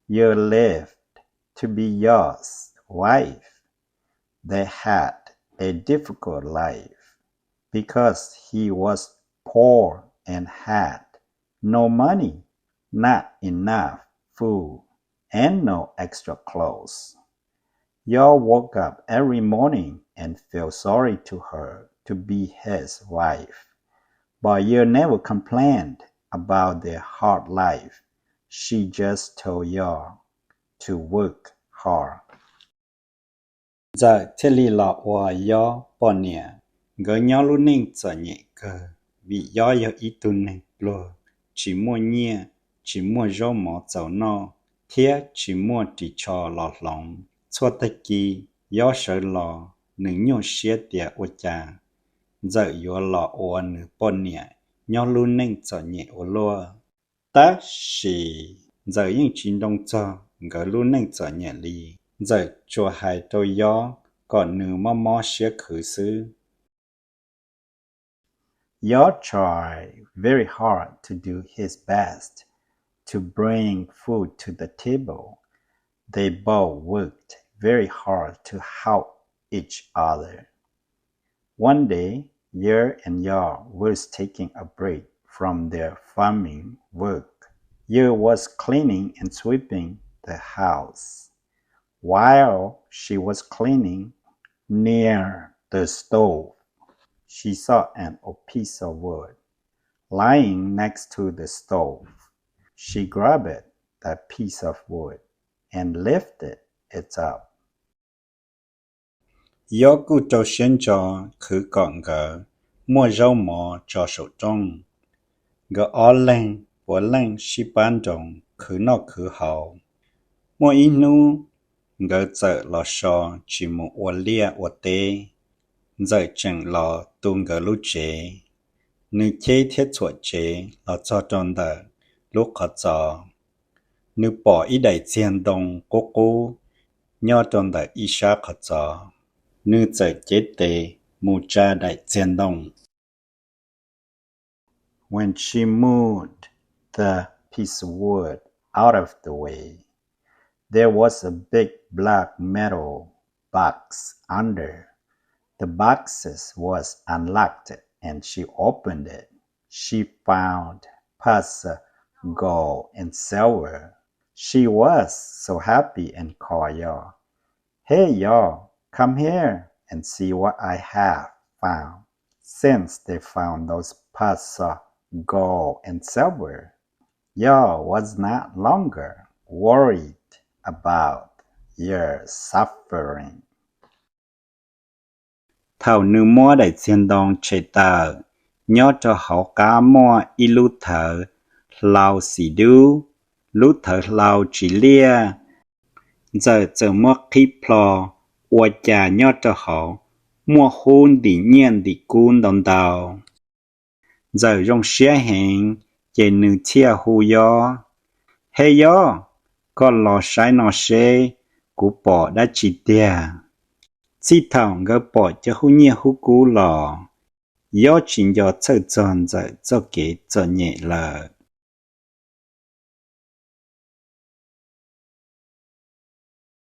Year lived to be Yaw's wife. They had a difficult life because he was poor and had no money, not enough food, and no extra clothes. Yaw woke up every morning and felt sorry to her to be his wife. But Year never complained about their hard life. She just told Yaw to work hard. Ntxawm thiaj li los ua Yob poj niam. Nkawd nyob lub neej txom nyem kawg, vim Yob yog ib tug neeg pluag, tsis muaj nyiaj, tsis muaj zaub mov txaus noj, thiab tsis muaj ris tsho los hloov. Txhua tag kis Yob sawv los, nws nyuaj siab tias ua cas Ntxawm yuav los ua nws poj niam nyob lub neej txom nyem ua luaj. Tab sis Ntxawm yeej tsis nroo txog nkawd lub neej txom nyem li. Ntxawm tsuas hais rau Yob kom nws mob mob siab khwv xwb. Yob tried very hard to do his best to bring food to the table. They both worked very hard to help each other. One day, Yer and Yar was taking a break from their farming work. Yer was cleaning and sweeping the house. While she was cleaning, near the stove, she saw an old piece of wood lying next to the stove. She grabbed that piece of wood and lifted it up. Yob kuj rau siab ntso khwv kom nkawd muaj zaub mov tso saum rooj. Nkawd ob leeg puav leej sib pab nroos khwv noj khwv haus. Muaj ib hnub, nkawd txawm los so tsis mus ua liaj ua teb. Ntxawm tseem los tu nkawd lub tsev. Nws cheb thiab txhuam tsev los txog rau ntawm lub qhov txos. Nws pom ib daim txiag ntoo qub qub nyob rau ntawm ib sab qhov txos. Nws txawm cev tes mus tsa daim txiag ntoo. When she moved the piece of wood out of the way, there was a big black metal box under. The box was unlocked and she opened it. She found pots of gold and silver. She was so happy and called Yar, "Hey, Yar, come here and see what I have found." Since they found those pots of gold and silver, Yar was not longer worried about Yer's suffering. Thaum nws muab daim txiag ntoo tshem tawm, nyob rau hauv qab muaj ib lub thawv hlau xim dub. Lub thawv hlau tsis liaj. Ntxawm txawm muab qhib plho, ua cas nyob rau hauv muaj hub ntim nyiaj ntim kub ntau ntau. Ntxawm zoo siab heev, ces nws thiaj hu Yob, "He Yob, koj los saib no seb, kuv pom dab tsi tiag." Txij thaum nkawd pom cov hub nyiaj hub kub los, Yob tsis nco txhawj txog Ntxawm txoj kev txom nyem lawm.